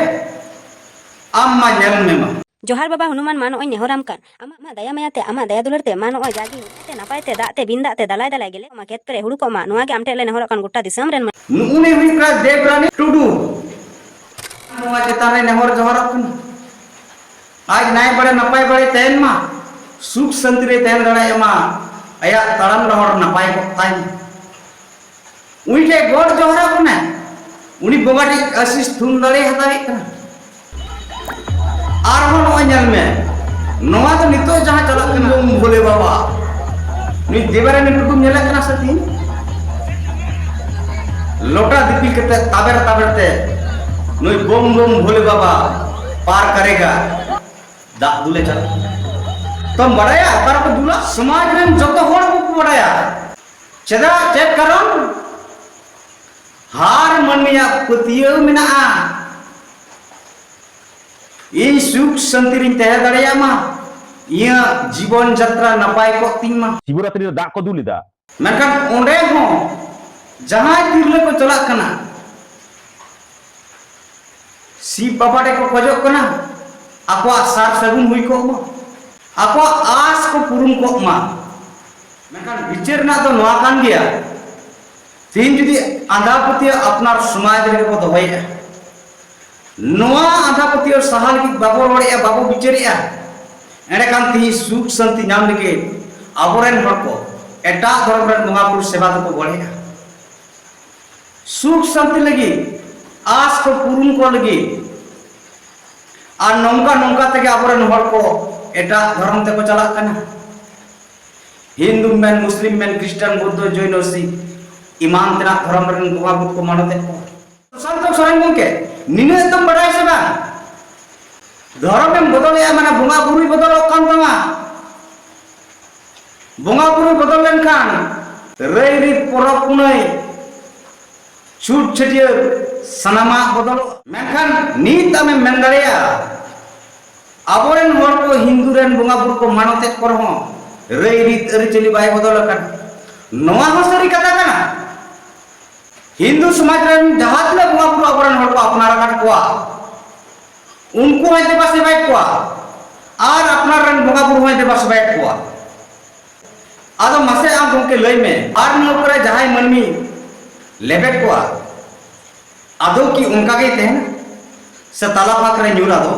ᱟᱢ ᱢᱟ ᱧᱮᱞ ᱢᱮ ᱢᱟ᱾ ᱡᱚᱦᱟᱨ ᱵᱟᱵᱟ ᱦᱚᱱᱩᱢᱟᱱ, ᱢᱟ ᱱᱚᱜᱼᱚᱭ ᱱᱮᱦᱚᱨᱟᱢ ᱠᱟᱱ, ᱟᱢᱟᱜ ᱢᱟ ᱫᱟᱭᱟ ᱢᱟᱭᱟ ᱛᱮ, ᱟᱢᱟᱜ ᱫᱟᱭᱟ ᱫᱩᱞᱟᱹᱲ ᱛᱮ, ᱢᱟ ᱱᱚᱜᱼᱚᱭ ᱡᱟᱜᱮ ᱱᱟᱯᱟᱭ ᱛᱮ, ᱱᱟᱯᱟᱭ ᱛᱮ, ᱫᱟᱜ ᱛᱮ, ᱵᱤᱱ ᱫᱟᱜ ᱛᱮ, ᱫᱟᱞᱟᱭ ᱫᱟᱞᱟᱭ ᱜᱮᱞᱮ ᱢᱟ ᱠᱷᱮᱛ ᱠᱚᱨᱮ ᱦᱩᱲᱩ ᱠᱚᱜ ᱢᱟ, ᱱᱚᱣᱟ ᱜᱮ ᱟᱢ ᱴᱷᱮᱱ ᱞᱮ ᱱᱮᱦᱚᱨᱚᱜ ᱠᱟᱱ ᱜᱚᱴᱟ ᱫᱤᱥᱚᱢ ᱨᱮᱱ ᱢᱟ᱾ ᱱᱩᱜᱼᱩ ᱱᱤ ᱦᱩᱭᱩᱜ ᱠᱟᱱᱟ ᱫᱮᱵᱽᱨᱟᱱᱤ ᱴᱩᱰᱩ᱾ ᱱᱚᱣᱟ ᱪᱮᱛᱟᱱ ᱨᱮ ᱱᱮᱦᱚᱨ ᱡᱚᱦᱟᱨᱚᱜ ᱠᱟᱱᱟ, ᱟᱡ ᱱᱟᱭ ᱵᱟᱲᱮ ᱱᱟᱯᱟᱭ ᱵᱟᱲᱮ ᱛᱟᱦᱮᱱ ᱢᱟ, ᱥᱩᱠ ᱥᱟᱱᱛᱤ ᱨᱮ ᱛᱟᱦᱮᱸ ᱫᱟᱲᱮᱭᱟᱜ ᱢᱟ, ᱟᱭᱟᱜ ᱛᱟᱲᱟᱢ ᱰᱟᱦᱟᱨ ᱱᱟᱯᱟᱭ ᱠᱚᱜ ᱛᱟᱭ ᱢᱟ᱾ ᱩᱱᱤ ᱴᱷᱮᱱ ᱜᱚᱰ ᱡᱚᱦᱟᱨᱚᱜ ᱠᱟᱱᱟ, ᱩᱱᱤ ᱵᱚᱸᱜᱟ ᱴᱷᱮᱱ ᱟᱥᱤᱥ ᱛᱷᱩᱢ ᱫᱟᱲᱮ ᱦᱟᱛᱟᱣᱮᱫ ᱠᱟᱱᱟ᱾ ᱟᱨᱦᱚᱸ ᱱᱚᱜᱼᱚᱭ ᱧᱮᱞ ᱢᱮ, ᱱᱚᱣᱟ ᱫᱚ ᱱᱤᱛᱚᱜ ᱡᱟᱦᱟᱸ ᱪᱟᱞᱟᱜ ᱠᱟᱱᱟ, ᱵᱳᱢ ᱵᱷᱳᱞᱮ ᱵᱟᱵᱟ, ᱱᱩᱭ ᱫᱮᱵᱟᱨᱟᱱᱤ ᱴᱩᱰᱩᱢ ᱧᱮᱞᱮᱫ ᱠᱟᱱᱟ ᱥᱮ ᱛᱤᱦᱤᱧ? ᱞᱚᱴᱟ ᱫᱤᱯᱤᱞ ᱠᱟᱛᱮ ᱛᱟᱵᱮᱨ ᱛᱟᱵᱮᱨ ᱛᱮ ᱱᱩᱭ ᱵᱳᱢ ᱵᱳᱢ ᱵᱷᱳᱞᱮ ᱵᱟᱵᱟ ᱯᱟᱨ ᱠᱟᱨᱮᱜᱟ, ᱫᱟᱜ ᱫᱩᱞᱮ ᱪᱟᱞᱟᱜ᱾ ᱛᱚᱢ ᱵᱟᱲᱟᱭᱟ ᱚᱠᱟ ᱨᱮᱠᱚ ᱫᱩᱞᱟ? ᱥᱚᱢᱟᱡᱽ ᱨᱮᱱ ᱡᱚᱛᱚ ᱦᱚᱲ ᱠᱚ ᱵᱟᱲᱟᱭᱟ᱾ ᱪᱮᱫᱟᱜ? ᱪᱮᱫ ᱠᱟᱨᱚᱱ? ᱦᱟᱨ ᱢᱟᱹᱱᱢᱤᱭᱟᱜ ᱯᱟᱹᱛᱭᱟᱹᱣ ᱢᱮᱱᱟᱜᱼᱟ, ᱤᱧ ᱥᱩᱠ ᱥᱟᱱᱛᱤ ᱨᱤᱧ ᱛᱟᱦᱮᱸ ᱫᱟᱲᱮᱭᱟᱜ ᱢᱟ, ᱤᱧᱟᱹᱜ ᱡᱤᱵᱚᱱ ᱡᱟᱛᱨᱟ ᱱᱟᱯᱟᱭ ᱠᱚᱜ ᱛᱤᱧ ᱢᱟ᱾ ᱥᱤᱵᱚᱨᱟᱛᱨᱤ ᱨᱮ ᱫᱟᱜ ᱠᱚ ᱫᱩᱞ ᱮᱫᱟ᱾ ᱢᱮᱱᱠᱷᱟᱱ ᱚᱸᱰᱮ ᱦᱚᱸ ᱡᱟᱦᱟᱸᱭ ᱛᱤᱨᱞᱟᱹ ᱠᱚ ᱪᱟᱞᱟᱜ ᱠᱟᱱᱟ, ᱥᱤᱵ ᱵᱟᱵᱟ ᱴᱷᱮᱱ ᱠᱚ ᱠᱷᱚᱡᱚᱜ ᱠᱟᱱᱟ, ᱟᱠᱚᱣᱟᱜ ᱥᱟᱨ ᱥᱟᱹᱜᱩᱱ ᱦᱩᱭ ᱠᱚᱜ ᱢᱟ, ᱟᱠᱚᱣᱟᱜ ᱟᱸᱥ ᱠᱚ ᱯᱩᱨᱩᱱ ᱠᱚᱜ ᱢᱟ᱾ ᱢᱮᱱᱠᱷᱟᱱ ᱵᱤᱪᱟᱹᱨ ᱨᱮᱱᱟᱜ ᱫᱚ ᱱᱚᱣᱟ ᱠᱟᱱ ᱜᱮᱭᱟ, ᱛᱮᱦᱮᱧ ᱡᱩᱫᱤ ᱟᱸᱫᱷᱟ ᱯᱟᱹᱛᱭᱟᱹᱣ ᱟᱯᱱᱟᱨ ᱥᱚᱢᱟᱡᱽ ᱨᱮᱜᱮ ᱵᱚ ᱫᱚᱦᱚᱭᱮᱫᱼᱟ, ᱱᱚᱣᱟ ᱟᱸᱫᱷᱟ ᱯᱟᱹᱛᱭᱟᱹᱣ ᱥᱟᱦᱟ ᱞᱟᱹᱜᱤᱫ ᱵᱟᱵᱚ ᱨᱚᱲᱮᱫᱼᱟ, ᱵᱟᱵᱚ ᱵᱤᱪᱟᱹᱨᱮᱫᱼᱟ, ᱮᱸᱰᱮᱠᱷᱟᱱ ᱛᱮᱦᱮᱧ ᱥᱩᱠ ᱥᱟᱱᱛᱤ ᱧᱟᱢ ᱞᱟᱹᱜᱤᱫ ᱟᱵᱚᱨᱮᱱ ᱦᱚᱲ ᱠᱚ ᱮᱴᱟᱜ ᱫᱷᱚᱨᱚᱢ ᱨᱮᱱ ᱵᱚᱸᱜᱟ ᱵᱩᱨᱩ ᱥᱮᱵᱟ ᱫᱚᱠᱚ ᱵᱚᱲᱦᱮᱜᱼᱟ᱾ ᱥᱩᱠ ᱥᱟᱱᱛᱤ ᱞᱟᱹᱜᱤᱫ, ᱟᱸᱥ ᱠᱚ ᱯᱩᱨᱩᱱ ᱠᱚ ᱞᱟᱹᱜᱤᱫ᱾ ᱟᱨ ᱱᱚᱝᱠᱟ ᱱᱚᱝᱠᱟ ᱛᱮᱜᱮ ᱟᱵᱚᱨᱮᱱ ᱦᱚᱲ ᱠᱚ ᱮᱴᱟᱜ ᱫᱷᱚᱨᱚᱢ ᱛᱮᱠᱚ ᱪᱟᱞᱟᱜ ᱠᱟᱱᱟ᱾ ᱦᱤᱱᱫᱩ ᱢᱮᱱ, ᱢᱩᱥᱞᱤᱢ ᱢᱮᱱ, ᱠᱷᱨᱤᱥᱴᱟᱱ, ᱵᱩᱫᱽᱫᱷᱚ, ᱡᱚᱭᱱᱚ, ᱥᱤᱠᱷ ᱮᱢᱟᱱ ᱛᱮᱱᱟᱜ ᱫᱷᱚᱨᱚᱢ ᱨᱮᱱ ᱵᱚᱸᱜᱟ ᱵᱩᱨᱩ ᱠᱚ ᱢᱟᱱᱚᱛᱮᱫ ᱠᱚᱣᱟ᱾ ᱥᱩᱥᱟᱱᱛᱚ ᱥᱚᱨᱮᱱ ᱜᱚᱢᱠᱮ, ᱱᱤᱱᱟᱹᱜ ᱫᱚᱢ ᱵᱟᱰᱟᱭ ᱥᱮ ᱵᱟᱝ? ᱫᱷᱚᱨᱚᱢᱮᱢ ᱵᱚᱫᱚᱞᱮᱜᱼᱟ, ᱢᱟᱱᱮ ᱵᱚᱸᱜᱟ ᱵᱩᱨᱩᱭ ᱵᱚᱫᱚᱞᱚᱜ ᱠᱟᱱ ᱛᱟᱢᱟ᱾ ᱵᱚᱸᱜᱟ ᱵᱩᱨᱩ ᱵᱚᱫᱚᱞ ᱞᱮᱱᱠᱷᱟᱱ ᱨᱟᱹᱭ ᱨᱤᱛ, ᱯᱚᱨᱚᱵᱽ ᱯᱩᱱᱟᱹᱭ, ᱪᱷᱩᱴ ᱪᱷᱟᱹᱴᱭᱟᱹᱨ ᱥᱟᱱᱟᱢᱟᱜ ᱵᱚᱫᱚᱞᱚᱜᱼᱟ᱾ ᱢᱮᱱᱠᱷᱟᱱ ᱱᱤᱛ ᱟᱢᱮᱢ ᱢᱮᱱ ᱫᱟᱲᱮᱭᱟᱜᱼᱟ, ᱟᱵᱚᱨᱮᱱ ᱦᱚᱲ ᱠᱚ ᱦᱤᱱᱫᱩ ᱨᱮᱱ ᱵᱚᱸᱜᱟ ᱵᱩᱨᱩ ᱠᱚ ᱢᱟᱱᱚᱛᱮᱫ ᱠᱚ ᱨᱮᱦᱚᱸ ᱨᱟᱹᱭ ᱨᱤᱛ ᱟᱹᱨᱤᱪᱟᱹᱞᱤ ᱵᱟᱭ ᱵᱚᱫᱚᱞ ᱟᱠᱟᱱᱟ᱾ ᱱᱚᱣᱟ ᱦᱚᱸ ᱥᱟᱹᱨᱤ ᱠᱟᱛᱷᱟ ᱠᱟᱱᱟ᱾ ᱦᱤᱱᱫᱩ ᱥᱚᱢᱟᱡᱽ ᱨᱮᱱ ᱡᱟᱦᱟᱸ ᱛᱤᱱᱟᱹᱜ ᱵᱚᱸᱜᱟ ᱵᱩᱨᱩ ᱟᱵᱚᱨᱮᱱ ᱦᱚᱲ ᱠᱚ ᱟᱯᱱᱟᱨ ᱟᱠᱟᱫ ᱠᱚᱣᱟ, ᱩᱱᱠᱩ ᱦᱚᱸᱭ ᱫᱮᱵᱟ ᱥᱮᱵᱟᱭᱮᱫ ᱠᱚᱣᱟ ᱟᱨ ᱟᱯᱱᱟᱨ ᱨᱮᱱ ᱵᱚᱸᱜᱟ ᱵᱩᱨᱩ ᱦᱚᱸᱭ ᱫᱮᱵᱟ ᱥᱮᱵᱟᱭᱮᱫ ᱠᱚᱣᱟ᱾ ᱟᱫᱚ ᱢᱟᱥᱮ ᱟᱢ ᱜᱚᱢᱠᱮ ᱞᱟᱹᱭ ᱢᱮ, ᱟᱨ ᱱᱤᱭᱟᱹ ᱠᱚᱨᱮ ᱡᱟᱦᱟᱸᱭ ᱢᱟᱹᱱᱢᱤ ᱞᱮᱵᱮᱫ ᱠᱚᱣᱟ, ᱟᱫᱚ ᱠᱤ ᱚᱱᱠᱟ ᱜᱮᱭ ᱛᱟᱦᱮᱱᱟ ᱥᱮ ᱛᱟᱞᱟ ᱯᱷᱟᱸᱠ ᱨᱮ ᱧᱩᱨ ᱟᱫᱚ?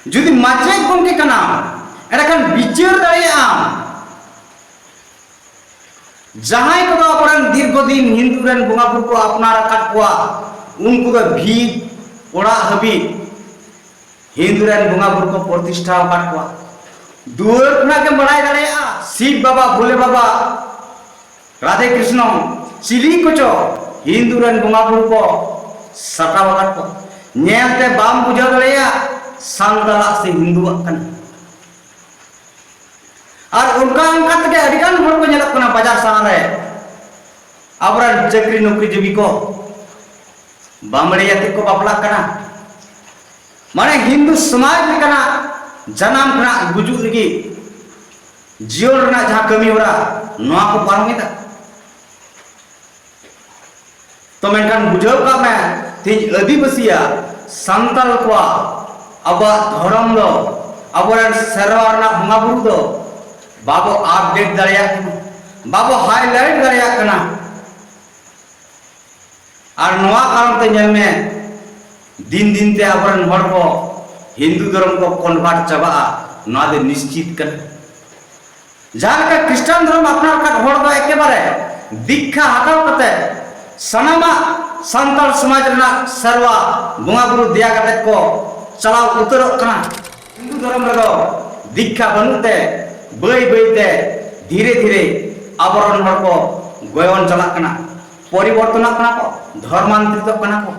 ᱡᱩᱫᱤ ᱢᱟᱪᱮᱫ ᱜᱚᱢᱠᱮ ᱠᱟᱱᱟᱢ, ᱮᱸᱰᱮᱠᱷᱟᱱ ᱵᱤᱪᱟᱹᱨ ᱫᱟᱲᱮᱭᱟᱜ ᱟᱢ᱾ ᱡᱟᱦᱟᱸᱭ ᱠᱚᱫᱚ ᱟᱵᱚᱨᱮᱱ ᱫᱤᱨᱜᱷᱚ ᱫᱤᱱ ᱦᱤᱱᱫᱩ ᱨᱮᱱ ᱵᱚᱸᱜᱟ ᱵᱩᱨᱩ ᱠᱚ ᱟᱯᱱᱟᱨ ᱟᱠᱟᱫ ᱠᱚᱣᱟ, ᱩᱱᱠᱩ ᱫᱚ ᱵᱷᱤᱛ ᱚᱲᱟᱜ ᱦᱟᱹᱵᱤᱡ ᱦᱤᱱᱫᱩ ᱨᱮᱱ ᱵᱚᱸᱜᱟ ᱵᱩᱨᱩ ᱠᱚ ᱯᱨᱚᱛᱤᱥᱴᱷᱟ ᱟᱠᱟᱫ ᱠᱚᱣᱟ᱾ ᱫᱩᱣᱟᱹᱨ ᱠᱷᱚᱱᱟᱜ ᱜᱮᱢ ᱵᱟᱲᱟᱭ ᱫᱟᱲᱮᱭᱟᱜᱼᱟ, ᱥᱤᱵ ᱵᱟᱵᱟ, ᱵᱷᱳᱞᱮ ᱵᱟᱵᱟ, ᱨᱟᱫᱷᱮ ᱠᱨᱤᱥᱱᱚ, ᱪᱤᱞᱤ ᱠᱚᱪᱚ ᱦᱤᱱᱫᱩ ᱨᱮᱱ ᱵᱚᱸᱜᱟ ᱵᱩᱨᱩ ᱠᱚ ᱥᱟᱴᱟᱣ ᱟᱠᱟᱫ ᱠᱚᱣᱟ᱾ ᱧᱮᱞᱛᱮ ᱵᱟᱢ ᱵᱩᱡᱷᱟᱹᱣ ᱫᱟᱲᱮᱭᱟᱜᱼᱟ ᱥᱟᱱᱛᱟᱲᱟᱜ ᱥᱮ ᱦᱤᱱᱫᱩᱣᱟᱜ ᱠᱟᱱᱟ᱾ ᱟᱨ ᱚᱱᱠᱟ ᱚᱱᱠᱟ ᱛᱮᱜᱮ ᱟᱹᱰᱤᱜᱟᱱ ᱦᱚᱲ ᱠᱚ ᱧᱮᱞᱚᱜ ᱠᱟᱱᱟ ᱵᱟᱡᱟᱨ ᱥᱟᱦᱟᱨ ᱨᱮ, ᱟᱵᱚᱨᱮᱱ ᱪᱟᱹᱠᱨᱤ ᱱᱚᱠᱨᱤ ᱡᱤᱵᱤ ᱠᱚ ᱵᱟᱢᱵᱲᱮ ᱟᱛᱮ ᱠᱚ ᱵᱟᱯᱞᱟᱜ ᱠᱟᱱᱟ᱾ ᱢᱟᱱᱮ ᱦᱤᱱᱫᱩ ᱥᱚᱢᱟᱡᱽ ᱞᱮᱠᱟᱱᱟᱜ ᱡᱟᱱᱟᱢ ᱠᱷᱚᱱᱟᱜ ᱜᱩᱡᱩᱜ ᱞᱟᱹᱜᱤᱫ ᱡᱤᱭᱚᱱ ᱨᱮᱱᱟᱜ ᱡᱟᱦᱟᱸ ᱠᱟᱹᱢᱤ ᱦᱚᱨᱟ, ᱱᱚᱣᱟ ᱠᱚ ᱯᱟᱨᱚᱢ ᱮᱫᱟ᱾ ᱛᱚ ᱢᱮᱱᱠᱷᱟᱱ ᱵᱩᱡᱷᱟᱹᱣ ᱠᱟᱜ ᱢᱮ, ᱛᱮᱦᱮᱧ ᱟᱹᱫᱤᱵᱟᱹᱥᱤᱭᱟᱜ, ᱥᱟᱱᱛᱟᱲ ᱠᱚᱣᱟᱜ ᱟᱵᱚᱣᱟᱜ ᱫᱷᱚᱨᱚᱢ ᱫᱚ, ᱟᱵᱚᱨᱮᱱ ᱥᱮᱨᱣᱟ ᱨᱮᱱᱟᱜ ᱵᱚᱸᱜᱟ ᱵᱩᱨᱩ ᱫᱚ ᱵᱟᱵᱚ ᱟᱯᱰᱮᱴ ᱫᱟᱲᱮᱭᱟᱜ ᱠᱟᱱᱟ, ᱵᱟᱵᱚ ᱦᱟᱭᱞᱟᱭᱤᱴ ᱫᱟᱲᱮᱭᱟᱜ ᱠᱟᱱᱟ᱾ ᱟᱨ ᱱᱚᱣᱟ ᱠᱟᱨᱚᱱ ᱛᱮ ᱧᱮᱞ ᱢᱮ, ᱫᱤᱱ ᱫᱤᱱ ᱛᱮ ᱟᱵᱚᱨᱮᱱ ᱦᱚᱲ ᱠᱚ ᱦᱤᱱᱫᱩ ᱫᱷᱚᱨᱚᱢ ᱠᱚ ᱠᱚᱱᱵᱷᱟᱨᱴ ᱪᱟᱵᱟᱜᱼᱟ, ᱱᱚᱣᱟ ᱫᱚ ᱱᱤᱥᱪᱤᱛ ᱠᱟᱱᱟ᱾ ᱡᱟᱦᱟᱸ ᱞᱮᱠᱟ ᱠᱷᱨᱤᱥᱴᱟᱱ ᱫᱷᱚᱨᱚᱢ ᱟᱯᱱᱟᱨ ᱟᱠᱟᱫ ᱦᱚᱲ ᱫᱚ ᱮᱠᱮᱵᱟᱨᱮ ᱫᱤᱠᱠᱷᱟ ᱦᱟᱛᱟᱣ ᱠᱟᱛᱮ ᱥᱟᱱᱟᱢᱟᱜ ᱥᱟᱱᱛᱟᱲ ᱥᱚᱢᱟᱡᱽ ᱨᱮᱱᱟᱜ ᱥᱮᱨᱣᱟ ᱵᱚᱸᱜᱟ ᱵᱩᱨᱩ ᱫᱮᱭᱟ ᱠᱟᱛᱮ ᱠᱚ ᱪᱟᱞᱟᱣ ᱩᱛᱟᱹᱨᱚᱜ ᱠᱟᱱᱟ᱾ ᱦᱤᱱᱫᱩ ᱫᱷᱚᱨᱚᱢ ᱨᱮᱫᱚ ᱫᱤᱠᱠᱷᱟ ᱵᱟᱹᱱᱩᱜ ᱛᱮ ᱵᱟᱹᱭ ᱵᱟᱹᱭ ᱛᱮ ᱫᱷᱤᱨᱮ ᱫᱷᱤᱨᱮ ᱟᱵᱚᱨᱮᱱ ᱦᱚᱲ ᱠᱚ ᱜᱚᱭᱚᱱ ᱪᱟᱞᱟᱜ ᱠᱟᱱᱟ, ᱯᱚᱨᱤᱵᱚᱨᱛᱚᱱᱚᱜ ᱠᱟᱱᱟ ᱠᱚ, ᱫᱷᱚᱨᱢᱟᱱᱛᱨᱤᱛᱚᱜ ᱠᱟᱱᱟ ᱠᱚ᱾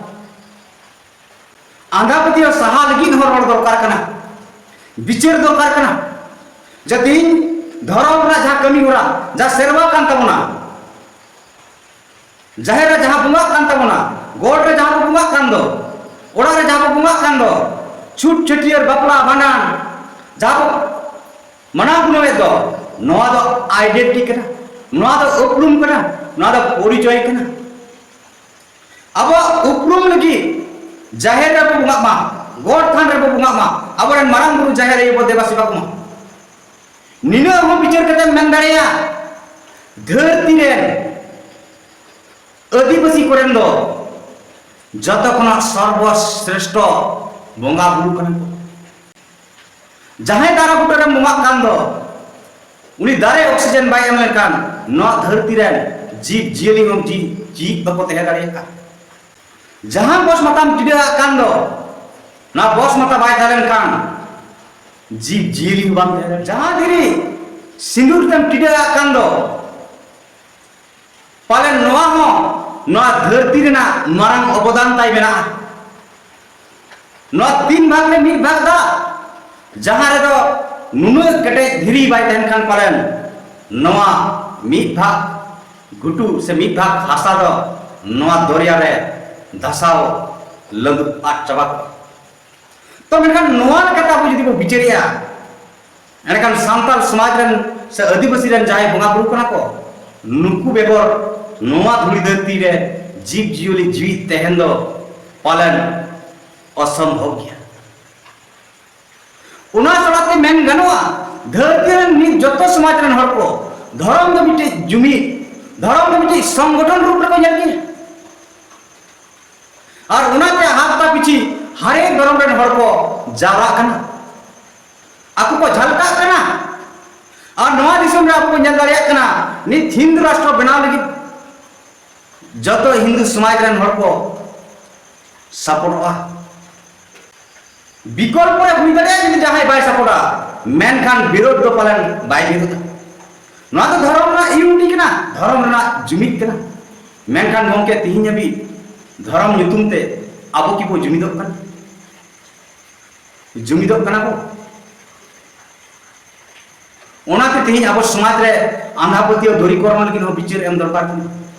ᱟᱸᱫᱷᱟ ᱯᱟᱹᱛᱭᱟᱹᱣ ᱥᱟᱦᱟ ᱞᱟᱹᱜᱤᱫ ᱦᱚᱸ ᱨᱚᱲ ᱫᱚᱨᱠᱟᱨ ᱠᱟᱱᱟ, ᱵᱤᱪᱟᱹᱨ ᱫᱚᱨᱠᱟᱨ ᱠᱟᱱᱟ᱾ ᱡᱮ ᱛᱮᱦᱮᱧ ᱫᱷᱚᱨᱚᱢ ᱨᱮᱱᱟᱜ ᱡᱟᱦᱟᱸ ᱠᱟᱹᱢᱤ ᱦᱚᱨᱟ, ᱡᱟᱦᱟᱸ ᱥᱮᱨᱣᱟ ᱠᱟᱱ ᱛᱟᱵᱚᱱᱟ, ᱡᱟᱦᱮᱨ ᱨᱮ ᱡᱟᱦᱟᱸ ᱵᱚᱸᱜᱟᱜ ᱠᱟᱱ ᱛᱟᱵᱚᱱᱟ, ᱜᱚᱰ ᱨᱮ ᱡᱟᱦᱟᱸ ᱵᱚ ᱵᱚᱸᱜᱟᱜ ᱠᱟᱱ ᱫᱚ, ᱚᱲᱟᱜ ᱨᱮ ᱡᱟᱦᱟᱸ ᱵᱚ ᱵᱚᱸᱜᱟᱜ ᱠᱟᱱ ᱫᱚ, ᱪᱷᱩᱛ ᱪᱷᱟᱹᱴᱭᱟᱹᱨ, ᱵᱟᱯᱞᱟ, ᱵᱷᱟᱸᱰᱟᱱ, ᱡᱟᱦᱟᱸ ᱵᱚ ᱢᱟᱱᱟᱣ ᱜᱩᱱᱟᱹᱣᱮᱫ ᱫᱚ, ᱱᱚᱣᱟ ᱫᱚ ᱟᱭᱰᱮᱱᱴᱤᱴᱤ ᱠᱟᱱᱟ, ᱱᱚᱣᱟ ᱫᱚ ᱩᱯᱨᱩᱢ ᱠᱟᱱᱟ, ᱱᱚᱣᱟ ᱫᱚ ᱯᱚᱨᱤᱪᱚᱭ ᱠᱟᱱᱟ᱾ ᱟᱵᱚᱣᱟᱜ ᱩᱯᱨᱩᱢ ᱞᱟᱹᱜᱤᱫ ᱡᱟᱦᱮᱨ ᱨᱮᱵᱚ ᱵᱚᱸᱜᱟᱜ ᱢᱟ, ᱜᱚᱰ ᱛᱷᱟᱱ ᱨᱮᱵᱚ ᱵᱚᱸᱜᱟᱜ ᱢᱟ, ᱟᱵᱚᱨᱮᱱ ᱢᱟᱨᱟᱝ ᱵᱩᱨᱩ ᱡᱟᱦᱮᱨ ᱟᱭᱳ ᱵᱚ ᱫᱮᱵᱟ ᱥᱮᱵᱟ ᱠᱚᱢᱟ᱾ ᱱᱤᱱᱟᱹᱜ ᱦᱚᱸ ᱵᱤᱪᱟᱹᱨ ᱠᱟᱛᱮᱢ ᱢᱮᱱ ᱫᱟᱲᱮᱭᱟᱜᱼᱟ, ᱫᱷᱟᱹᱨᱛᱤ ᱨᱮᱱ ᱟᱹᱫᱤᱵᱟᱹᱥᱤ ᱠᱚᱨᱮᱱ ᱫᱚ ᱡᱚᱛᱚ ᱠᱷᱚᱱᱟᱜ ᱥᱚᱨᱵᱚ ᱥᱨᱮᱥᱴᱷᱚ ᱵᱚᱸᱜᱟ ᱵᱩᱨᱩ ᱠᱟᱱᱟ ᱠᱚ᱾ ᱡᱟᱦᱟᱸᱭ ᱫᱟᱨᱮ ᱵᱩᱴᱟᱹ ᱨᱮᱢ ᱵᱚᱸᱜᱟᱜ ᱠᱟᱱ ᱫᱚ, ᱩᱱᱤ ᱫᱟᱨᱮ ᱚᱠᱥᱤᱡᱮᱱ ᱵᱟᱭ ᱮᱢ ᱞᱮᱠᱷᱟᱱ ᱱᱚᱣᱟ ᱫᱷᱟᱹᱨᱛᱤ ᱨᱮᱱ ᱡᱤᱵᱽ ᱡᱤᱭᱟᱹᱞᱤ ᱦᱚᱸ ᱡᱤ-, ᱡᱤᱣᱤᱫ ᱵᱟᱠᱚ ᱛᱟᱦᱮᱸ ᱫᱟᱲᱮᱭᱟᱜᱼᱟ᱾ ᱡᱟᱦᱟᱸ ᱵᱚᱥ ᱢᱟᱛᱟᱢ ᱴᱤᱰᱟᱹᱜ ᱟᱜ ᱠᱟᱱ ᱫᱚ, ᱱᱚᱣᱟ ᱵᱚᱥ ᱢᱟᱛᱟ ᱵᱟᱭ ᱛᱟᱦᱮᱸ ᱞᱮᱱᱠᱷᱟᱱ ᱡᱤᱵᱽ ᱡᱤᱭᱟᱹᱞᱤ ᱦᱚᱸ ᱵᱟᱝ ᱛᱟᱦᱮᱸ ᱫᱟᱲᱮᱭᱟᱜᱼᱟ᱾ ᱡᱟᱦᱟᱸ ᱫᱷᱤᱨᱤ ᱥᱤᱸᱫᱩᱨ ᱛᱮᱢ ᱴᱤᱰᱟᱹᱜ ᱟᱜ ᱠᱟᱱ ᱫᱚ, ᱯᱟᱞᱮᱱ ᱱᱚᱣᱟ ᱦᱚᱸ ᱱᱚᱣᱟ ᱫᱷᱟᱹᱨᱛᱤ ᱨᱮᱱᱟᱜ ᱢᱟᱨᱟᱝ ᱚᱵᱚᱫᱟᱱ ᱛᱟᱭ ᱢᱮᱱᱟᱜᱼᱟ᱾ ᱱᱚᱣᱟ ᱛᱤᱱ ᱵᱷᱟᱜᱽ ᱨᱮ ᱢᱤᱫ ᱵᱷᱟᱜᱽ ᱫᱟᱜ, ᱡᱟᱦᱟᱸ ᱨᱮᱫᱚ ᱱᱩᱱᱟᱹᱜ ᱠᱮᱴᱮᱡ ᱫᱷᱤᱨᱤ ᱵᱟᱭ ᱛᱟᱦᱮᱱ ᱠᱷᱟᱱ, ᱯᱟᱞᱮᱱ ᱱᱚᱣᱟ ᱢᱤᱫ ᱵᱷᱟᱜᱽ ᱜᱷᱩᱴᱩ ᱥᱮ ᱢᱤᱫ ᱵᱷᱟᱜᱽ ᱦᱟᱥᱟ ᱫᱚ ᱱᱚᱣᱟ ᱫᱚᱨᱭᱟ ᱨᱮ ᱫᱷᱟᱥᱟᱣ ᱞᱟᱹᱫᱩᱜ ᱟᱫ ᱪᱟᱵᱟ ᱠᱚᱜᱼᱟ᱾ ᱛᱚ ᱢᱮᱱᱠᱷᱟᱱ ᱱᱚᱣᱟ ᱞᱮᱠᱟᱛᱮ ᱟᱵᱚ ᱡᱩᱫᱤ ᱵᱚ ᱵᱤᱪᱟᱹᱨᱮᱜᱼᱟ, ᱮᱸᱰᱮᱠᱷᱟᱱ ᱥᱟᱱᱛᱟᱲ ᱥᱚᱢᱟᱡᱽ ᱨᱮᱱ ᱥᱮ ᱟᱹᱫᱤᱵᱟᱹᱥᱤ ᱨᱮᱱ ᱡᱟᱦᱟᱸᱭ ᱵᱚᱸᱜᱟ ᱵᱩᱨᱩ ᱠᱟᱱᱟ ᱠᱚ, ᱱᱩᱠᱩ ᱵᱮᱜᱚᱨ ᱱᱚᱣᱟ ᱫᱷᱩᱲᱤ ᱫᱷᱟᱹᱨᱛᱤ ᱨᱮ ᱡᱤᱵᱽ ᱡᱤᱭᱟᱹᱞᱤ ᱡᱤᱣᱤᱫ ᱛᱟᱦᱮᱱ ᱫᱚ ᱯᱟᱞᱮᱱ ᱚᱥᱚᱢᱵᱷᱚᱵ ᱜᱮᱭᱟ᱾ ᱚᱱᱟ ᱥᱟᱞᱟᱜ ᱛᱮ ᱢᱮᱱ ᱜᱟᱱᱚᱜᱼᱟ, ᱫᱷᱟᱹᱨᱛᱤ ᱨᱮᱱ ᱢᱤᱫ ᱡᱚᱛᱚ ᱥᱚᱢᱟᱡᱽ ᱨᱮᱱ ᱦᱚᱲ ᱠᱚ ᱫᱷᱚᱨᱚᱢ ᱫᱚ ᱢᱤᱫᱴᱤᱡ ᱡᱩᱢᱤᱫ, ᱫᱷᱚᱨᱚᱢ ᱫᱚ ᱢᱤᱫᱴᱤᱡ ᱥᱚᱝᱜᱚᱴᱷᱚᱱ ᱨᱩᱯ ᱨᱮᱠᱚ ᱧᱮᱞ ᱜᱮᱭᱟ᱾ ᱟᱨ ᱚᱱᱟᱛᱮ ᱦᱟᱯᱛᱟ ᱯᱤᱪᱷᱤ ᱦᱟᱨᱮᱠ ᱫᱷᱚᱨᱚᱢ ᱨᱮᱱ ᱦᱚᱲ ᱠᱚ ᱡᱟᱣᱨᱟᱜ ᱠᱟᱱᱟ, ᱟᱠᱚ ᱠᱚ ᱡᱷᱟᱞᱠᱟᱜ ᱠᱟᱱᱟ᱾ ᱟᱨ ᱱᱚᱣᱟ ᱫᱤᱥᱚᱢ ᱨᱮ ᱟᱵᱚ ᱵᱚᱱ ᱧᱮᱞ ᱫᱟᱲᱮᱭᱟᱜ ᱠᱟᱱᱟ, ᱱᱤᱛ ᱦᱤᱱᱫᱩ ᱨᱟᱥᱴᱨᱚ ᱵᱮᱱᱟᱣ ᱞᱟᱹᱜᱤᱫ ᱡᱚᱛᱚ ᱦᱤᱱᱫᱩ ᱥᱚᱢᱟᱡᱽ ᱨᱮᱱ ᱦᱚᱲ ᱠᱚ ᱥᱟᱯᱚᱴᱚᱜᱼᱟ᱾ ᱵᱤᱠᱚᱞᱯᱚ ᱨᱮ ᱦᱩᱭ ᱫᱟᱲᱮᱭᱟᱜᱼᱟ ᱡᱩᱫᱤ ᱡᱟᱦᱟᱸᱭ ᱵᱟᱭ ᱥᱟᱯᱚᱴᱟ, ᱢᱮᱱᱠᱷᱟᱱ ᱵᱤᱨᱳᱫᱷ ᱫᱚ ᱯᱟᱞᱮᱱ ᱵᱟᱭ ᱵᱤᱨᱳᱫᱷᱟ᱾ ᱱᱚᱣᱟ ᱫᱚ ᱫᱷᱚᱨᱚᱢ ᱨᱮᱱᱟᱜ ᱤᱭᱩᱱᱤᱴᱤ ᱠᱟᱱᱟ, ᱫᱷᱚᱨᱚᱢ ᱨᱮᱱᱟᱜ ᱡᱩᱢᱤᱫ ᱠᱟᱱᱟ᱾ ᱢᱮᱱᱠᱷᱟᱱ ᱜᱚᱢᱠᱮ, ᱛᱤᱦᱤᱧ ᱦᱟᱹᱵᱤᱡ ᱫᱷᱚᱨᱚᱢ ᱧᱩᱛᱩᱢ ᱛᱮ ᱟᱵᱚ ᱠᱤ ᱵᱚ ᱡᱩᱢᱤᱫᱚᱜ ᱠᱟᱱᱟ? ᱡᱩᱢᱤᱫᱚᱜ ᱠᱟᱱᱟ ᱵᱚ᱾ ᱚᱱᱟᱛᱮ ᱛᱮᱦᱮᱧ ᱟᱵᱚ ᱥᱚᱢᱟᱡᱽ ᱨᱮ ᱟᱸᱫᱷᱟ ᱯᱟᱹᱛᱭᱟᱹᱣ ᱫᱩᱨᱤᱠᱚᱨᱚᱱ ᱞᱟᱹᱜᱤᱫ ᱦᱚᱸ ᱵᱤᱪᱟᱹᱨ ᱮᱢ ᱫᱚᱨᱠᱟᱨ ᱠᱟᱱᱟ᱾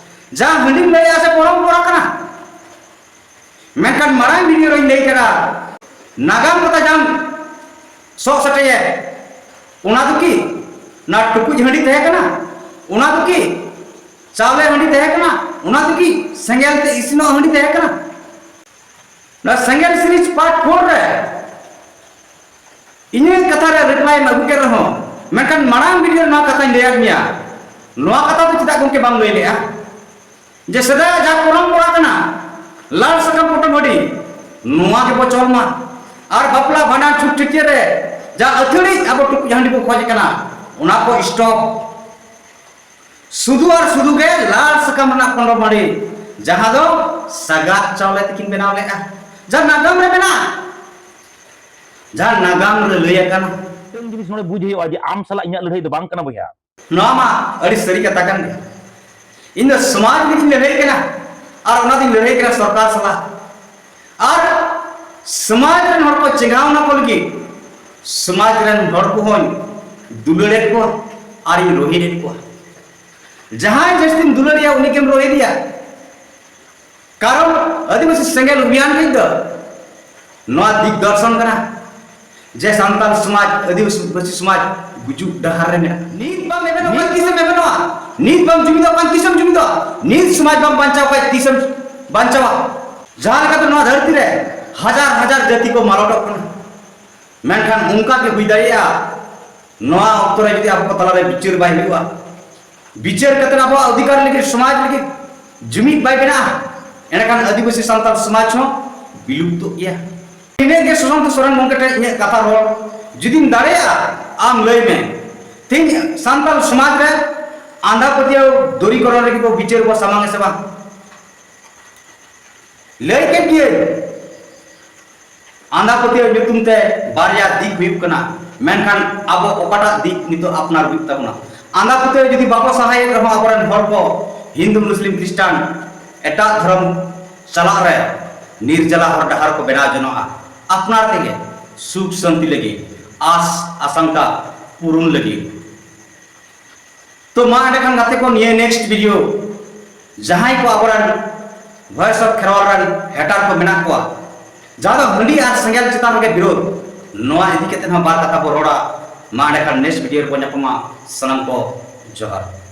ᱡᱟᱦᱟᱸ ᱦᱟᱺᱰᱤᱢ ᱞᱟᱹᱭᱮᱜᱼᱟ ᱥᱮ ᱯᱚᱨᱚᱢᱯᱚᱨᱟ ᱠᱟᱱᱟ, ᱢᱮᱱᱠᱷᱟᱱ ᱢᱟᱲᱟᱝ ᱵᱷᱤᱰᱤᱭᱳ ᱨᱮᱧ ᱞᱟᱹᱭ ᱠᱟᱫᱟ, ᱱᱟᱜᱟᱢ ᱠᱟᱛᱷᱟ ᱡᱟᱦᱟᱸ ᱥᱚᱜ ᱥᱮᱴᱮᱡᱮᱫ, ᱚᱱᱟ ᱫᱚ ᱠᱤ ᱚᱱᱟ ᱴᱩᱠᱩᱡ ᱦᱟᱺᱰᱤ ᱛᱟᱦᱮᱸ ᱠᱟᱱᱟ? ᱚᱱᱟ ᱫᱚ ᱠᱤ ᱪᱟᱣᱞᱮ ᱦᱟᱺᱰᱤ ᱛᱟᱦᱮᱸ ᱠᱟᱱᱟ? ᱚᱱᱟ ᱫᱚ ᱠᱤ ᱥᱮᱸᱜᱮᱞ ᱛᱮ ᱤᱥᱤᱱᱚᱜ ᱦᱟᱺᱰᱤ ᱛᱟᱦᱮᱸ ᱠᱟᱱᱟ? ᱚᱱᱟ ᱥᱮᱸᱜᱮᱞ ᱥᱤᱨᱤᱡᱽ ᱯᱟᱨᱴ ᱯᱷᱳᱨ ᱨᱮ ᱤᱧᱟᱹᱜ ᱠᱟᱛᱷᱟ ᱨᱮ ᱨᱤᱯᱞᱟᱭ ᱮᱢ ᱟᱹᱜᱩ ᱠᱮᱫ ᱨᱮᱦᱚᱸ, ᱢᱮᱱᱠᱷᱟᱱ ᱢᱟᱲᱟᱝ ᱵᱷᱤᱰᱤᱭᱳ ᱨᱮ ᱱᱚᱣᱟ ᱠᱟᱛᱷᱟᱧ ᱞᱟᱹᱭᱟᱫ ᱢᱮᱭᱟ᱾ ᱱᱚᱣᱟ ᱠᱟᱛᱷᱟ ᱫᱚ ᱪᱮᱫᱟᱜ ᱜᱚᱢᱠᱮ ᱵᱟᱢ ᱞᱟᱹᱭ ᱞᱮᱜᱼᱟ? ᱡᱮ ᱥᱮᱫᱟᱭ ᱡᱟᱦᱟᱸ ᱯᱚᱨᱚᱢᱯᱚᱨᱟ ᱠᱟᱱᱟ, ᱞᱟᱲ ᱥᱟᱠᱟᱢ ᱯᱚᱴᱚᱢ ᱦᱟᱺᱰᱤ, ᱱᱚᱣᱟ ᱜᱮᱵᱚ ᱪᱚᱞ ᱢᱟ᱾ ᱟᱨ ᱵᱟᱯᱞᱟ ᱵᱷᱟᱸᱰᱟᱱ ᱪᱷᱩᱛ ᱪᱷᱟᱹᱴᱭᱟᱹᱨ ᱨᱮ ᱡᱟᱦᱟᱸ ᱟᱹᱛᱷᱟᱹᱲᱤ ᱟᱵᱚ ᱴᱩᱠᱩᱡ ᱦᱟᱺᱰᱤ ᱵᱚ ᱠᱷᱚᱡ ᱠᱟᱱᱟ, ᱚᱱᱟ ᱠᱚ ᱥᱴᱚᱯ᱾ ᱥᱩᱫᱷᱩ ᱟᱨ ᱥᱩᱫᱷᱩ ᱜᱮ ᱞᱟᱲ ᱥᱟᱠᱟᱢ ᱨᱮᱱᱟᱜ ᱯᱚᱴᱚᱢ ᱦᱟᱺᱰᱤ, ᱡᱟᱦᱟᱸ ᱫᱚ ᱥᱟᱜᱟᱫ ᱪᱟᱣᱞᱮ ᱛᱮᱠᱤᱱ ᱵᱮᱱᱟᱣ ᱞᱮᱫᱼᱟ, ᱡᱟᱦᱟᱸ ᱱᱟᱜᱟᱢ ᱨᱮ ᱢᱮᱱᱟᱜᱼᱟ, ᱡᱟᱦᱟᱸ ᱱᱟᱜᱟᱢ ᱨᱮ ᱞᱟᱹᱭ ᱟᱠᱟᱱᱟ᱾ ᱢᱤᱫᱴᱟᱝ ᱡᱤᱱᱤᱥ ᱱᱚᱰᱮ ᱵᱩᱡᱽ ᱦᱩᱭᱩᱜᱼᱟ ᱡᱮ ᱟᱢ ᱥᱟᱞᱟᱜ ᱤᱧᱟᱹᱜ ᱞᱟᱹᱲᱦᱟᱹᱭ ᱫᱚ ᱵᱟᱝ ᱠᱟᱱᱟ, ᱵᱚᱭᱦᱟ᱾ ᱱᱚᱣᱟ ᱢᱟ ᱟᱹᱰᱤ ᱥᱟᱹᱨᱤ ᱠᱟᱛᱷᱟ ᱠᱟᱱ ᱜᱮ᱾ ᱤᱧ ᱫᱚ ᱥᱚᱢᱟᱡᱽ ᱞᱟᱹᱜᱤᱫ ᱤᱧ ᱞᱟᱹᱲᱦᱟᱹᱭ ᱠᱟᱱᱟ, ᱟᱨ ᱚᱱᱟ ᱫᱚᱧ ᱞᱟᱹᱲᱦᱟᱹᱭ ᱠᱟᱱᱟ ᱥᱚᱨᱠᱟᱨ ᱥᱟᱞᱟᱜ᱾ ᱟᱨ ᱥᱚᱢᱟᱡᱽ ᱨᱮᱱ ᱦᱚᱲ ᱠᱚ ᱪᱮᱸᱜᱷᱟᱣ ᱚᱱᱟ ᱠᱚ ᱞᱟᱹᱜᱤᱫ ᱥᱚᱢᱟᱡᱽ ᱨᱮᱱ ᱦᱚᱲ ᱠᱚᱦᱚᱸᱧ ᱫᱩᱞᱟᱹᱲᱮᱫ ᱠᱚᱣᱟ ᱟᱨᱤᱧ ᱨᱳᱦᱮᱫ ᱮᱫ ᱠᱚᱣᱟ᱾ ᱡᱟᱦᱟᱸᱭ ᱡᱟᱹᱥᱛᱤᱢ ᱫᱩᱞᱟᱹᱲᱮᱭᱟ, ᱩᱱᱤᱜᱮᱢ ᱨᱳᱦᱮᱫᱮᱭᱟ᱾ ᱠᱟᱨᱚᱱ ᱟᱹᱫᱤᱵᱟᱹᱥᱤ ᱥᱮᱸᱜᱮᱞ ᱚᱵᱷᱤᱭᱟᱱ ᱨᱮᱱ ᱫᱚ ᱱᱚᱣᱟ ᱫᱤᱜᱽ ᱫᱚᱨᱥᱚᱱ ᱠᱟᱱᱟ ᱡᱮ ᱥᱟᱱᱛᱟᱲ ᱥᱚᱢᱟᱡᱽ, ᱟᱹᱫᱤᱵᱟᱹᱥᱤ ᱥᱚᱢᱟᱡᱽ ᱜᱩᱡᱩᱜ ᱰᱟᱦᱟᱨ ᱨᱮ ᱢᱮᱱᱟᱜᱼᱟ᱾ ᱱᱤᱛ ᱵᱟᱢ ᱮᱵᱷᱮᱱᱚᱜ ᱠᱟᱱ, ᱛᱤᱥᱮᱢ ᱮᱵᱷᱮᱱᱚᱜᱼᱟ? ᱱᱤᱛ ᱵᱟᱢ ᱡᱩᱢᱤᱫᱚᱜ ᱠᱟᱱ, ᱛᱤᱥᱮᱢ ᱡᱩᱢᱤᱫᱚᱜᱼᱟ? ᱱᱤᱛ ᱥᱚᱢᱟᱡᱽ ᱵᱟᱢ ᱵᱟᱧᱪᱟᱣ ᱠᱷᱟᱡ, ᱛᱤᱥᱮᱢ ᱵᱟᱧᱪᱟᱣᱟ? ᱡᱟᱦᱟᱸ ᱞᱮᱠᱟᱛᱮ ᱱᱚᱣᱟ ᱫᱷᱟᱹᱨᱛᱤ ᱨᱮ ᱦᱟᱡᱟᱨ ᱦᱟᱡᱟᱨ ᱡᱟᱹᱛᱤ ᱠᱚ ᱢᱟᱞᱚᱴᱚᱜ ᱠᱟᱱᱟ, ᱢᱮᱱᱠᱷᱟᱱ ᱚᱱᱠᱟ ᱜᱮ ᱦᱩᱭ ᱫᱟᱲᱮᱭᱟᱜᱼᱟ, ᱱᱚᱣᱟ ᱚᱠᱛᱚ ᱨᱮ ᱡᱩᱫᱤ ᱟᱵᱚ ᱠᱚ ᱛᱟᱞᱟᱨᱮ ᱵᱤᱪᱟᱹᱨ ᱵᱟᱭ ᱦᱩᱭᱩᱜᱼᱟ, ᱵᱤᱪᱟᱹᱨ ᱠᱟᱛᱮ ᱟᱵᱚᱣᱟᱜ ᱚᱫᱷᱤᱠᱟᱨ ᱞᱟᱹᱜᱤᱫ, ᱥᱚᱢᱟᱡᱽ ᱞᱟᱹᱜᱤᱫ ᱡᱩᱢᱤᱫ ᱵᱟᱭ ᱵᱮᱱᱟᱜᱼᱟ, ᱮᱸᱰᱮᱠᱷᱟᱱ ᱟᱹᱫᱤᱵᱟᱹᱥᱤ ᱥᱟᱱᱛᱟᱲ ᱥᱚᱢᱟᱡᱽ ᱦᱚᱸ ᱵᱤᱞᱩᱯᱛᱚᱜ ᱜᱮᱭᱟ᱾ ᱤᱱᱟᱹᱜ ᱜᱮ ᱥᱩᱥᱟᱱᱛ ᱥᱚᱨᱮᱱ ᱜᱚᱢᱠᱮ ᱴᱷᱮᱱ ᱤᱧᱟᱹᱜ ᱠᱟᱛᱷᱟ ᱨᱚᱲ, ᱡᱩᱫᱤᱢ ᱫᱟᱲᱮᱭᱟᱜᱼᱟ, ᱟᱢ ᱞᱟᱹᱭ ᱢᱮ, ᱛᱮᱦᱮᱧ ᱥᱟᱱᱛᱟᱲ ᱥᱚᱢᱟᱡᱽ ᱨᱮ ᱟᱸᱫᱷᱟ ᱯᱟᱹᱛᱭᱟᱹᱣ ᱫᱩᱨᱤᱠᱚᱨᱚᱱ ᱞᱟᱹᱜᱤᱫ ᱵᱚ ᱵᱤᱪᱟᱹᱨ ᱵᱚ ᱥᱟᱢᱟᱝ ᱥᱮ ᱵᱟᱝ? ᱞᱟᱹᱭ ᱠᱮᱫ ᱜᱤᱭᱟᱹᱧ, ᱟᱸᱫᱷᱟ ᱯᱟᱹᱛᱭᱟᱹᱣ ᱧᱩᱛᱩᱢ ᱛᱮ ᱵᱟᱨᱭᱟ ᱫᱤᱠ ᱦᱩᱭᱩᱜ ᱠᱟᱱᱟ, ᱢᱮᱱᱠᱷᱟᱱ ᱟᱵᱚ ᱚᱠᱟᱴᱟᱜ ᱫᱤᱠ ᱱᱤᱛᱚᱜ ᱟᱯᱱᱟᱨ ᱦᱩᱭᱩᱜ ᱛᱟᱵᱚᱱᱟ? ᱟᱸᱫᱷᱟ ᱯᱟᱹᱛᱭᱟᱹᱣ ᱡᱩᱫᱤ ᱵᱟᱠᱚ ᱥᱟᱦᱟᱭᱮᱫ ᱨᱮᱦᱚᱸ ᱟᱵᱚᱨᱮᱱ ᱦᱚᱲ ᱠᱚ ᱦᱤᱱᱫᱩ, ᱢᱩᱥᱞᱤᱢ, ᱠᱷᱨᱤᱥᱴᱟᱱ, ᱮᱴᱟᱜ ᱫᱷᱚᱨᱚᱢ ᱪᱟᱞᱟᱜ ᱨᱮ ᱱᱤᱨᱡᱟᱞᱟ ᱦᱚᱨ ᱰᱟᱦᱟᱨ ᱠᱚ ᱵᱮᱱᱟᱣ ᱡᱚᱱᱚᱜᱼᱟ, ᱟᱯᱱᱟᱨ ᱛᱮᱜᱮ ᱥᱩᱠ ᱥᱟᱱᱛᱤ ᱞᱟᱹᱜᱤᱫ, ᱟᱥ ᱟᱥᱟᱝᱠᱟ ᱯᱩᱨᱩᱱ ᱞᱟᱹᱜᱤᱫ᱾ ᱛᱚ ᱢᱟ ᱮᱸᱰᱮᱠᱷᱟᱱ ᱜᱟᱛᱮ ᱠᱚ, ᱱᱤᱭᱟᱹ ᱱᱮᱠᱥᱴ ᱵᱷᱤᱰᱤᱭᱳ ᱡᱟᱦᱟᱸᱭ ᱠᱚ ᱟᱵᱚᱨᱮᱱ Voice of ᱠᱷᱮᱨᱣᱟᱞ ᱨᱮᱱ hater ᱠᱚ ᱢᱮᱱᱟᱜ ᱠᱚᱣᱟ, ᱡᱟᱦᱟᱸ ᱫᱚ ᱦᱟᱺᱰᱤ ᱟᱨ ᱥᱮᱸᱜᱮᱞ ᱪᱮᱛᱟᱱ ᱨᱮᱜᱮ ᱵᱤᱨᱳᱫᱷ, ᱱᱚᱣᱟ ᱤᱫᱤ ᱠᱟᱛᱮ ᱦᱚᱸ ᱵᱟᱨ ᱠᱟᱛᱷᱟ ᱵᱚ ᱨᱚᱲᱟ᱾ ᱢᱟ ᱮᱸᱰᱮᱠᱷᱟᱱ next video ᱨᱮᱵᱚ ᱧᱟᱯᱟᱢᱟ᱾ ᱥᱟᱱᱟᱢ ᱠᱚ ᱡᱚᱦᱟᱨ᱾